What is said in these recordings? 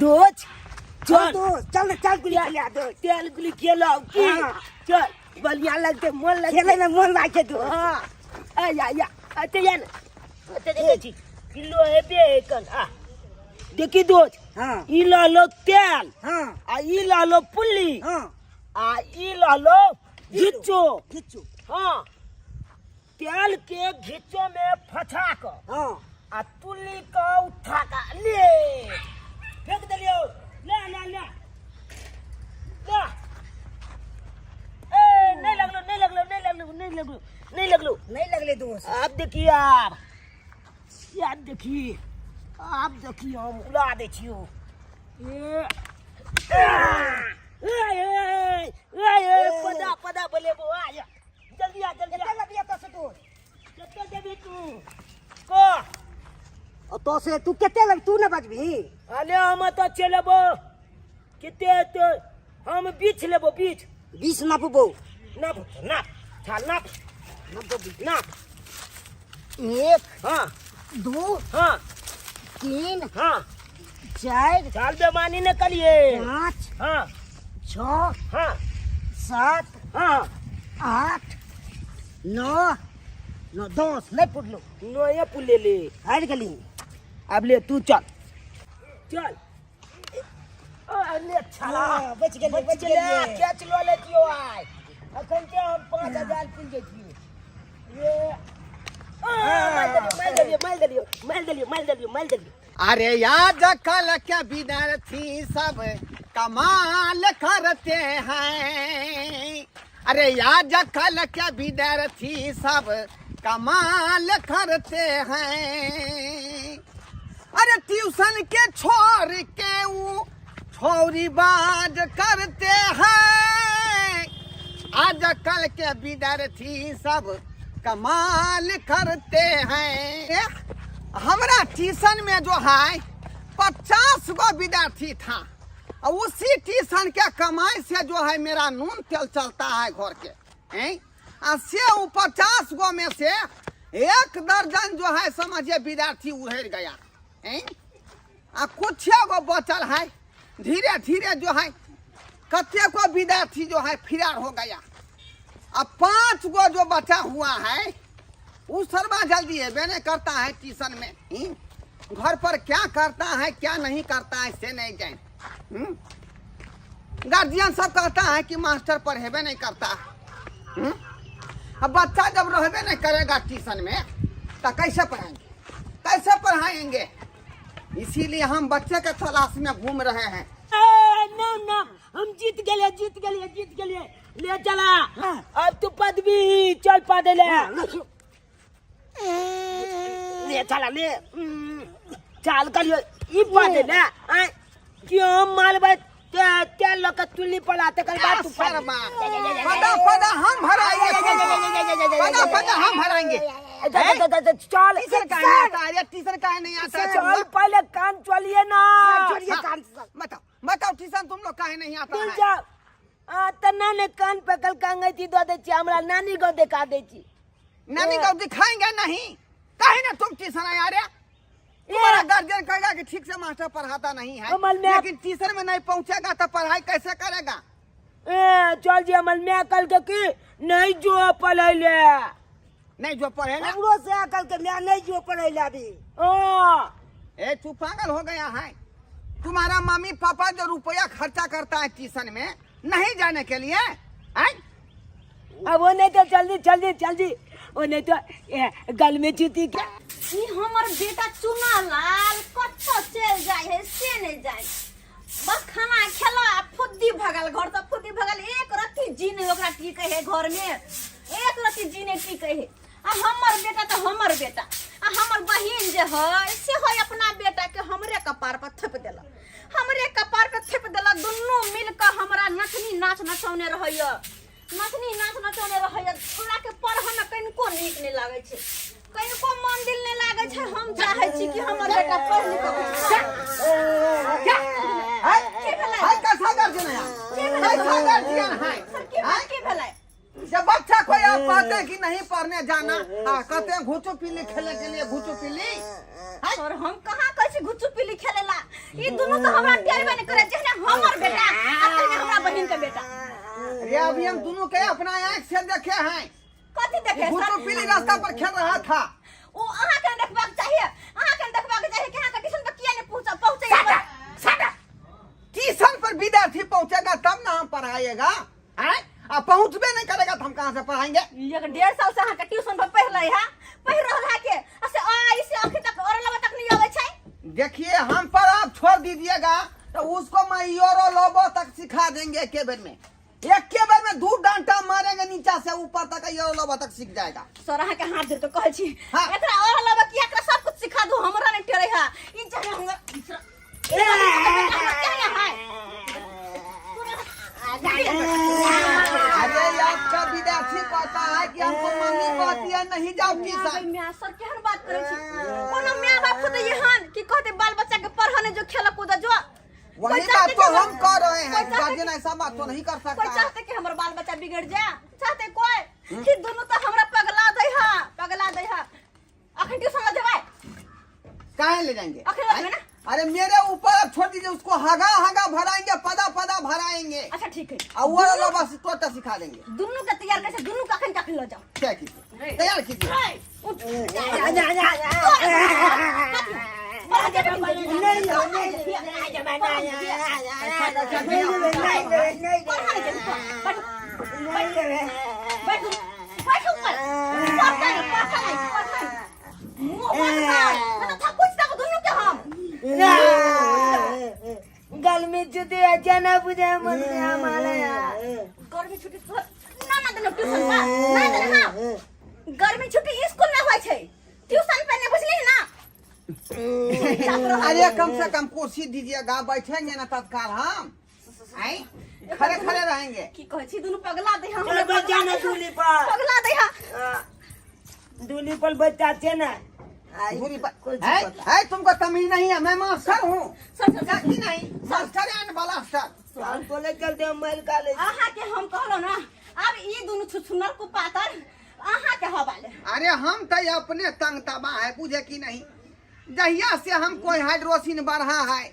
दोस्त चल चल दोस्त चल ना चल गुली खेले दोस्त तेल गुली खेलो की हाँ। चल बढ़िया लगते मन लगते खेले में मन लागे दोस्त हाँ आ या या अते या ना अते देखै छी किलो हेबे एकन आ देखी दोस्त हाँ ई लहलो तेल हाँ आ ई लहलो पुल्ली हाँ आ ई लहलो घिच्चो घिच्चो हाँ तेल के घिच्चो में फंसा क हाँ आ तुल्ली के उठा के ले फेंक देलियो ले ले ले ले ए नहीं लगलो नहीं लगलो नहीं लगलो नहीं लगलो नहीं लगलो नहीं लगले दोस्त आप देखिए यार यार देखिए आप देखिए हम उड़ा दै छियो ए ए ए ए ए पदा पदा बोलेबो आ जा जल्दी आ जल्दी आ कते लबिया तो से दोस्त कते देबी तू को और तो से तू कते लग तू ना बजबी अरे हम तो चलेबो कते तो हम बीछ लेबो बीछ 20 नापबो नाप नाप छाल नाप नापबो नाप एक हाँ दू हाँ तीन हाँ चार चाल बेमानी न करिए पाँच हाँ छ हाँ सात हाँ आठ नौ नौ दस नहीं पुरलो नोए पुले ले हारि गेली अब ले तू चल चल ओ, ले छाला हाँ, बच गेलियै, बच बच गेलै गेलियै। कैच लऽ लेतियो आइ अखन के हम 5000 पुल जैतियो ये आ, मारि देलियो मारि देलियो मारि देलियो मारि देलियो मारि देलियो अरे याद कल के विद्यार्थी सब कमाल करते हैं अरे याद कल के विद्यार्थी सब कमाल करते हैं अरे ट्यूशन के छोड़ के वो छोरी बाज करते हैं आज कल के विद्यार्थी सब कमाल करते हैं हमारा ट्यूशन में जो है 50 गो विद्यार्थी था और उसी ट्यूशन के कमाई से जो है मेरा नून तेल चलता है घर के हैं आ से वो 50 गो में से एक दर्जन जो है समझिए विद्यार्थी उधर गया हैं आ कुछ गो बचल है धीरे धीरे जो है कते को विद्यार्थी जो है फिरार हो गया अब 5 गो जो बचा हुआ है वो सर्वा जल्दी है नहीं करता है ट्यूशन में ही? घर पर क्या करता है क्या नहीं करता है से नहीं जाए। गार्जियन सब कहता है कि मास्टर पढ़ेबे नहीं करता है। अब बच्चा जब रहबे नहीं करेगा ट्यूशन में तो कैसे पढ़ाएंगे कैसे पढ़ाएंगे इसीलिए हम बच्चे के तलाश में घूम रहे हैं। ए, ना ना हम जीत गेलिए जीत गेलिए जीत गेलिए ले चला अब तू पदवी चल पा दे ले ले चला ले चल करियो ई पा दे ले आय क्यों मारबै ते तेल लऽ के चुल्ली पर आ तकर बाद तू पा दे। शर्मा पदा पदा हम हराएंगे तुमको। पदा पदा हम हराएंगे चल टीचर काहे नहीं आता है टीचर काहे नहीं आता है चल पहले कान चलिए ना छोड़िए कान से। बताओ बताओ ट्यूशन तुम लोग काहे नहीं आता दूर है जाओ आ त नाने कान पकड़ के अंगैठी दऽ दै छी हमरा नानी गाँव देखा दै छी नानी को दिखाएंगे नहीं काहे ना तुम ट्यूशन आया रे तुम्हारा गार्जियन कहेगा कि ठीक से मास्टर पढ़ाता नहीं है अमल में- लेकिन ट्यूशन में नहीं पहुंचेगा तो पढ़ाई कैसे करेगा ए चल जी हमर माय कहलकै कि नहीं जो पढ़ै ले नहीं जो पढ़े ना हमरो से अकल के मैं नहीं जो पढ़ै ला अभी हाँ ए तू पागल हो गया है तुम्हारा मम्मी पापा जो रुपया खर्चा करता है ट्यूशन में नहीं जाने के लिए हैं? अब वो नहीं तो जल्दी जल्दी जल्दी वो नहीं तो ए, गल में चूती के ई हमर बेटा चुना लाल कतऽ चलि जाइ है से नहि जाइ बस खाना खेला आ फुद्दी भगल घर से फुद्दी भगल एक रत्ती जी नहि ओकरा टिकै है घर में एक रत्ती जी नहि टिकै है आ हमर बेटा तऽ हमर बेटा आ हमर बहिन जे है से है अपना बेटा के हमरे कपार पर थेप देलक हमरे कपार पर थेप देलक दुनू मिल कऽ हमरा नचनी नाच नचौने रहैया नचनी नाच नचौने रहैया छोड़ा के पढ़ऽ मे कनिको नीक नहि लागै छै कनिको मन दिल नहि लागै छै हम चाहै छी कि हमर बेटा पढ़ि लिख कऽ क्या है? की भेलै? है कैसा गार्जियन है कैसा गार्जियन है सर की हैं? की भेलै जब बच्चा कोई आप कहते हैं कि नहीं पढ़ने जाना हाँ, कहते हैं घुचू पिल्ली खेलने के लिए घुचू पिल्ली सर हम कहाँ कहै छी घुच्चू पिल्ली खेलेला ई दुनू तो हमरा टेरबे नहीं करे जेहने हमर बेटा आ तेहने हमरा बहिन के बेटा। अरे अभी हम दोनों के अपना आंख से देखे हैं। कथी देखे भूतो सर? पीली रास्ता पर खेल रहा था। ओ अहाँ के देखबाक चाहिए, अहाँ के देखबाक चाहिए कि अहाँ के ट्यूशन पर किया नहीं पहुंचा पहुंचे। साटा ट्यूशन पर विद्यार्थी पहुंचेगा तब ना हम पढ़ाएगा हैं? आ पहुंचबे नहीं करेगा तो हम कहाँ से पढ़ाएंगे? एक डेढ़ साल से अहाँ के ट्यूशन पर पढ़ रहे है, पढ़ रहल है के आ से आ इसे अखी तक और लबा तक नहीं आवे छै। देखिए हम पर आप छोड़ दीजिएगा तो उसको मैं योरो लोबो तक सिखा देंगे एक बेर में, एक के बेर में दू डंडा मारेंगे नीचा से ऊपर तक योरो लोबो तक सीख जाएगा। सर अहाँ के हाथ जोड़ के कहै छी हाँ। एकरा और लबा किया एकरा सब कुछ सिखा दू, हमरा नहीं टेरे है ई जगह हमरा बेटा हमरा है। अरे आपका विद्यार्थी कहता है कि हमको मम्मी कहती है नहीं जाओ ट्यूशन। My sir केहन बात करै छी? कोनो my बाप होते एहन कि कहते बाल बच्चा के पढ़ने जो खेल कूद जो? वही कोई बात चाहते तो कि हम कर रहे हैं, कोई चाहते गार्जियन ऐसा बात तो नहीं कर कोई सकता है। चाहते कि हमर बाल बच्चा बिगड़ जाए? चाहते कोई कि दुनू तो हमरा पगला दे हा, पगला दे हा। अखन ट्यूशन ल जेबै? काहे ले जाएंगे? अखन लग ना? अरे मेरे ऊपर आप छोड़ दीजिए उसको, हगा हगा भराएंगे, पदा पदा भराएंगे। अच्छा ठीक है। और वो वाला बस तोता सिखा देंगे। दुनू के तैयार कैसे, दुनू के अखन कखन ल जाओ? क्या कीजिए, तैयार कीजिए। उठ। गर्मी छुट्टी अचानक बुझे मन हमारा यार। गर्मी छुट्टी ना ना देना ट्यूशन पर ना देना। हाँ गर्मी छुट्टी स्कूल में होइ छै, ट्यूशन पे नहीं, बुझली ना? अरे कम से कम कुर्सी दीजिएगा, बैठेंगे ना तत्काल हम आई खड़े खड़े रहेंगे। की कहै छी दुनू पगला दे हम। चल बच्चा ना दूली पर। पगला दे हा। दूली पर बच्चा छे ना। दूरी पर है, है तुमको तमीज नहीं है, मैं मास्टर हूँ। सर सर जाती नहीं मास्टर एंड ब्लास्टर। हम बोले चलते हम मर का ले। अहाँ के हम कहलो ना अब ई दुनू छुछुनर को पातर अहाँ के हवाले। अरे हम तो अपने तंग तबाह है, बुझे कि नहीं? जहिया से हमको हाइड्रोसिन बढ़ा है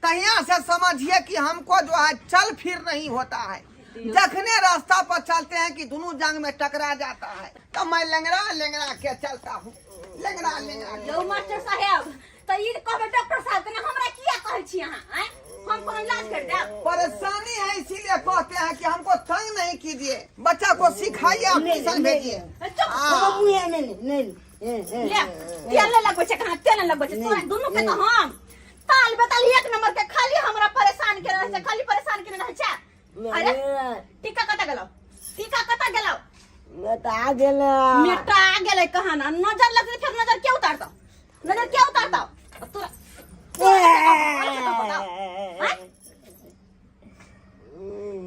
तहिया से समझिए कि हमको जो है चल फिर नहीं होता है। जखने रास्ता पर चलते हैं कि दोनों जांग में टकरा जाता है तो मैं लंगड़ा लंगड़ा के चलता हूँ, लंगड़ा लंगड़ा के। यौ मास्टर साहेब तो ई कहबै डॉक्टर साहब के ना, हमरा किया कहै छी अहाँ? आँय हम कोनो इलाज कर देब? परेशानी है इसीलिए कहते हैं कि हमको तंग नहीं कीजिए, बच्चा को सिखाइए आप ट्यूशन भेजिए। चुप। हाँ। मुँह में नहीं ले तेल नहीं लगबै छै कहाँ, तेल नहीं लगबै छै तोरा दुनू के तो हम ताल बेताल एक नंबर के, खाली हमरा परेशान के रहै छै, खाली परेशान के रहै छै। अरे टीका कतऽ गेलौ? टीका कतऽ गेलौ? मेटा गेल। मेटा गेलै कहाँ ना नजर लगतै फेर नजर के उतारतौ? नजर के उतारतौ तोरा? तोरा आँय?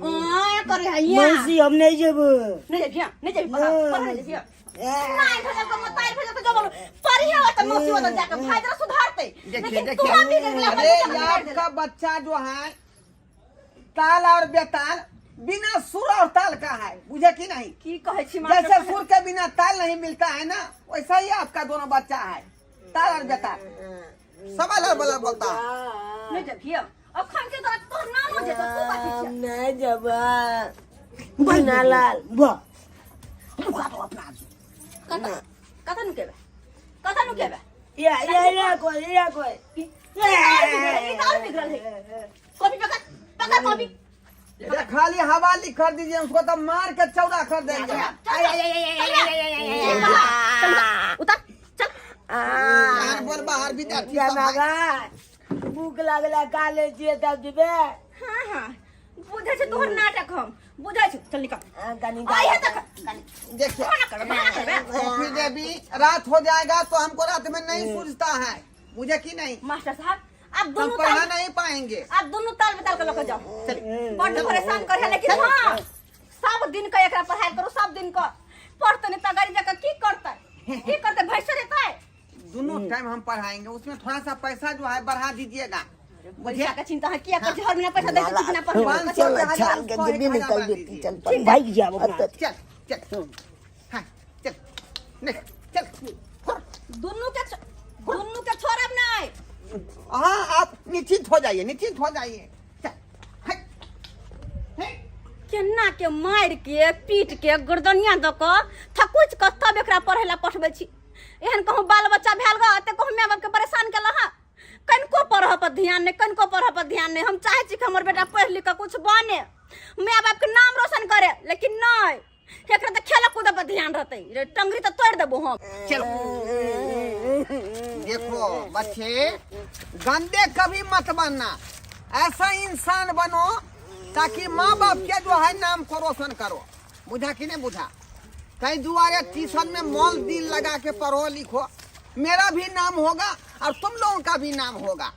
आँय करे है या। मौसी हम नहीं जेबो। नहीं जेबिया, नहीं जेबी, पढ़ा पढ़ा नहीं जेबिया। नहीं भेजब के मताई भेजब के जो बोलो पढ़ी है त मौसी ओतऽ जाके भाई जरा सुधारतै। देखिए लेकिन देखिए तोरा भी गेला अरे आपका बच्चा जो है ताल और बेताल बिना सुर और ताल का है, बुझे कि नहीं? की कहै छी मास्टर जैसे साहब? सुर के बिना ताल नहीं मिलता है ना, वैसा ही आपका दोनों बच्चा है, ताल और बेताल सवाल और बला बोलता है। नहीं जेबिया अखन के तोरा तोहर नानो जेतौ, तू कथी हम छियै? नहीं जेबो नालाल बा। कतऽ कतऽ नुकेबै? कतऽ नुकेबै? या या या कोई या कोई। ई तऽ और बिगड़ल है। कॉपी पकड़, पकड़ कॉपी। अरे खाली हवा लिख कर दीजिए उसको तो मार के चौड़ा कर देंगे। उतर चल। यार बोल बाहर विद्यार्थी या सब है। मागा भूख लागला का ले छियै तब जेबे। हाँ हाँ बुझै छै तोहर नाटक, हम बुझै छी। चल निकल। कनी आई है तक देखिए खाना करबे, खाना करबे। सोफी देवी रात हो जाएगा तो हमको रात में नहीं सूझता है, बुझे कि नहीं? मास्टर साहब अब हम दुनू पढ़ा ताल नहीं पाएंगे। अब दुनू ताल बेताल के लऽ के जाओ। बड्ड परेशान करे, लेकिन हाँ सब दिन के एकरा पढ़ाई करू, सब दिन के पढ़ते नहीं तगारी जाके की करतै, की करतै? भैंस देतै। दोनों टाइम हम पढ़ाएंगे, उसमें थोड़ा सा पैसा जो है बढ़ा दीजिएगा। पैसा के चिंता है किया कर? हर महीना पैसा दै छै कि ना पढ़? 500 चल हजार छाल के उसको जेबी 1000 निकल बढ़ा जेती। दीजिए। चल पर भागि जाब अपना। चल चल हाँ चल नहीं चल फुर। दुनू के दुनू के छोड़ब नहीं। हाँ आप निश्चिंत हो जाइए, निश्चिंत हो जाइए। चल, है, है। केना के मारि के पीट के गर्दनिया दऽ कऽ थकुच कऽ तब एकरा पढ़ै लए पठबै छी। एहन कहूँ बाल बच्चा भेल गऽ तऽ कहूँ माय बापके परेशान केलक हँ। कनिको पढ़ऽ पर ध्यान नहि, कनिको पढ़ऽ पर ध्यान नहि। हम चाहै छी कि हमर बेटा पढ़ि लिख कऽ कुछ बने, माय बापके नाम रोशन करे, लेकिन नहि, एकरा तऽ खेल कूद पर ध्यान रहतै। रे टंगरी तऽ तोड़ि देबो हम। चलो देखो बच्चे, गंदे कभी मत बनना, ऐसा इंसान बनो ताकि माँ बाप के जो है नाम को रोशन करो। बुझा कि नहीं बुझा? कई दुआरे ट्यूशन में मोल दिल लगा के पढ़ो लिखो, मेरा भी नाम होगा और तुम लोगों का भी नाम होगा।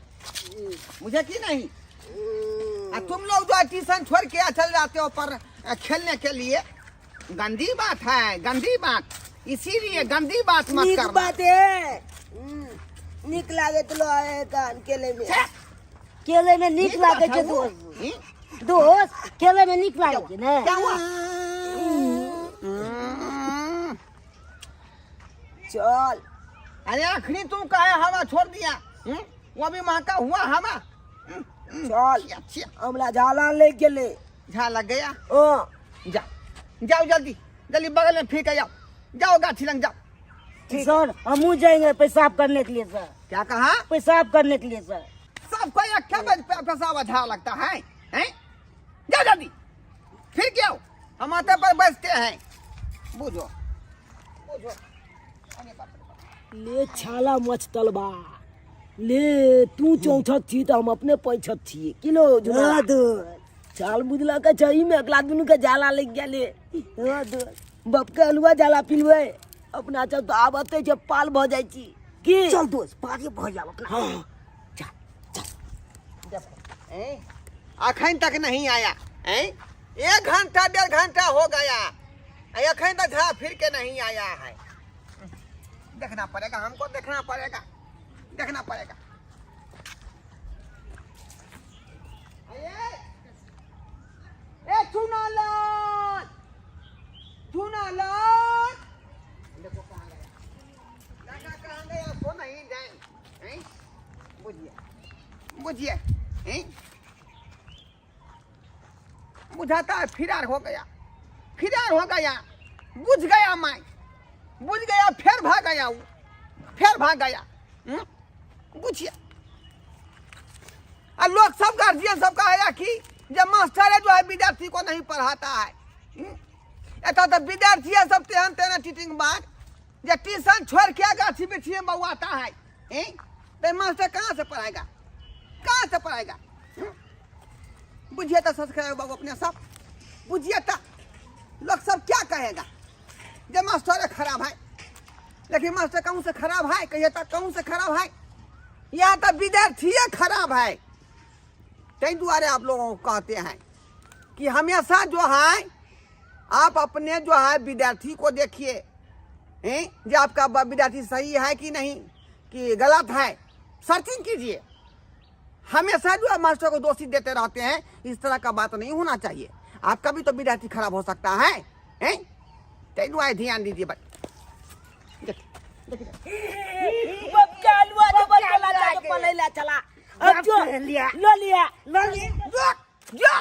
बुझे कि नहीं? और तुम लोग जो है ट्यूशन छोड़ के चल जाते हो पर खेलने के लिए, गंदी बात है, गंदी बात। इसीलिए गंदी बात मत नीक करना। बात है। नीक लागे तो लो आए कान केले में। छे! केले में नीक नीक लागे बात छै है वो। दोस्त। हम्म? दोस्त केले में नीक लागे छै ने? क्या हुआ? चल। अरे आखिरी तुम कहे हवा छोड़ दिया, हम्म? वो भी महका हुआ हवा। चल। छिया, छिया। हमरा झाला ले गेले। झाला लग गया? हाँ। जा जाओ जल्दी जल्दी, बगल में फिर के जाओ, जाओ गाछी लंग जाओ। सर हमू जाएंगे पेशाब करने के लिए सर। क्या कहा? पेशाब करने के लिए सर। सबको एक क्या बज पेशाब झाड़ा लगता है, हैं? जाओ जल्दी फिर क्या आओ, हम आते पर बचते हैं। बुझो बुझो। अरे बाप रे बाप। ले छाला मचतल बा, ले तू चौथत छी तो हम अपने पैंछत छी किलो झुना। हाँ दोस्त। चाल बुझला के छही में अगला दुनू के जाला लग गेले। हाँ दोस्त। बाप के हलुआ जाला पिलवे अपना सब तो आबते जब पाल भ जाइ छी की। चल दोस्त पारे भ जाओ अपना। हाँ चल चल। देखो, हैं? अखन तक नहीं आया, हैं? एक घंटा डेढ़ घंटा हो गया, अखन तक झा फिर के नहीं आया है। देखना पड़ेगा हमको, देखना पड़ेगा, देखना पड़ेगा। अरे, ए चुनालाल, चुनालाल, देखो कहाँ गया, लड़का कहाँ गया, सो नहीं जाए, हैं? बुझिए बुझिए, हैं? बुझाता है फिरार हो गया, फिरार हो गया, बुझ गया मैं, बुझ गया, फिर भाग गया वो, फिर भाग गया। बुझिए। और लोग सब गार्जियन सब कहेगा कि जब मास्टर है जो है विद्यार्थी को नहीं पढ़ाता है। एतऽ तो विद्यार्थी सब तेहन तेहन टीचिंग बात जे ट्यूशन छोड़ के गाछी बिछी में बौआता है, हैं? तो मास्टर कहाँ से पढ़ाएगा, कहाँ से पढ़ाएगा? बुझिए तो सब्सक्राइब बाबू अपने सब बुझिए तो लोग सब क्या कहेगा जे मास्टर खराब है। लेकिन मास्टर कहूँ से खराब है, कहिए तो कहूँ से खराब है, यहाँ तो विद्यार्थी खराब है। तै दुआरे आप लोगों को कहते हैं कि हमेशा जो है आप अपने जो है विद्यार्थी को देखिए, हैं जो आपका विद्यार्थी सही है कि नहीं कि गलत है, सर्चिंग कीजिए। हमेशा जो है मास्टर को दोषी देते रहते हैं, इस तरह का बात नहीं होना चाहिए। आपका भी तो विद्यार्थी खराब हो सकता है, हैं? तै दुआरे ध्यान दीजिए भाई। बाप के हलुआ जब चला जा तो पलैला चला। अब जो लिया। लो लिया। लो लिया। जो, जो,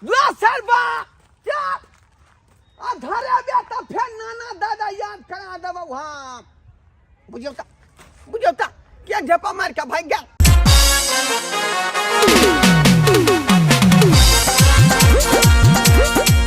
जो सरबा, जो। आ धरे बे त फेर नाना दादा याद करा देबौ हम। बुझियौ त, बुझियौ त, के झपा मारि के भागि गेल।